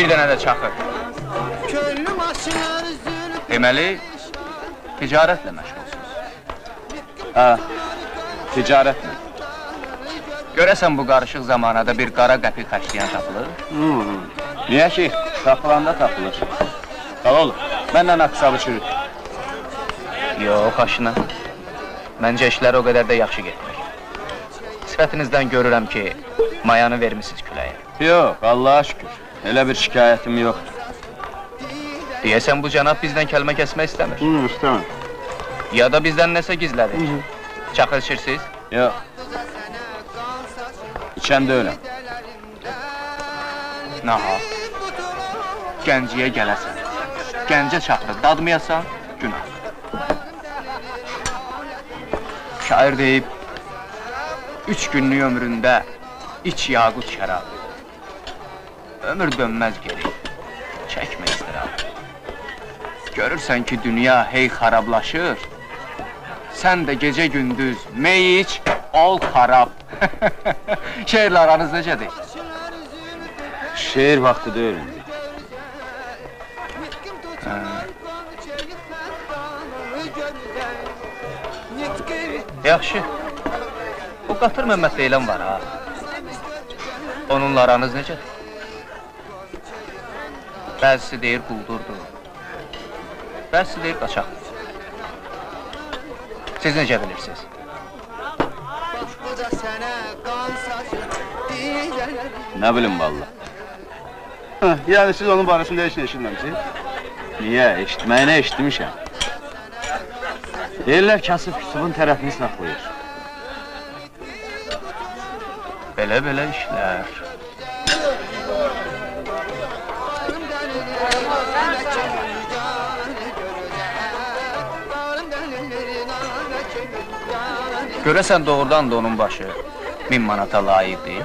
Bir dənə də çaxır. Deməli, ticarətlə məşğulsunuz. Hə, ticarətlə. Görəsən bu qarışıq zamanada bir qara qəpik xərcləyən tapılır? Niyə ki, tapılanda tapılır. Xalaoğlu, mənlə hesabı çürüt. Yox, aşına. Məncə işlər o qədər də yaxşı getmir. Sifətinizdən görürəm ki, mayanı vermişsiniz küləyə. Yox, Allaha şükür. Elə bir şikayətim yoxdur. Deyəsən bu cənab bizdən kəlmə kəsmək istəmir. İstəmir. Ya da bizdən nəsə gizlədir. Çaxır içirsiniz? Yox. İçən deyiləm. Nahaq. Gənciyə gələsən, gəncə çaxırı dadmayasan, günah. Şair deyib, 3 günlük ömründə iç yaqut şərabı. Ömür dönməz geri, çəkmə istirabı. Görürsən ki, dünya hey xarablaşır, sən də gecə gündüz mey iç, ol xarab. Şeirlə aranız necədir? Şeir vaxtı deyil indi. Yaxşı, o Qatır Məmməd deyilən var ha. Onunla aranız necədir? Bəzisi deyir quldurdur, bəzisi deyir qaçaqdır. Siz necə bilirsiniz? Nə bilim valla. Yəni siz onun barəsində heç nə eşitməmisiniz? Niyə? Eşitməyinə eşitmişəm. Deyirlər kasıb Yusufun tərəfini saxlayır. Belə-belə işlər. Görəsən doğrudan da onun başı 1000 manata layiqdir?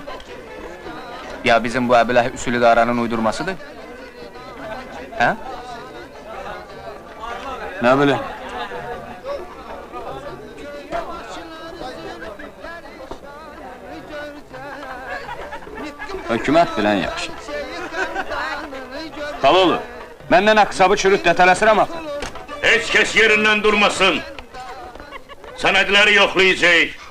Ya bizim bu əbləh üsul idarənin uydurmasıdır? Hə? Nə bilim? Hökumət bilən yaxşı. Xalaoğlu, məndən hesabı çürüt də tələsirəm axı. Heç kəs yerindən durmasın. Sənədləri yoxlayacaq.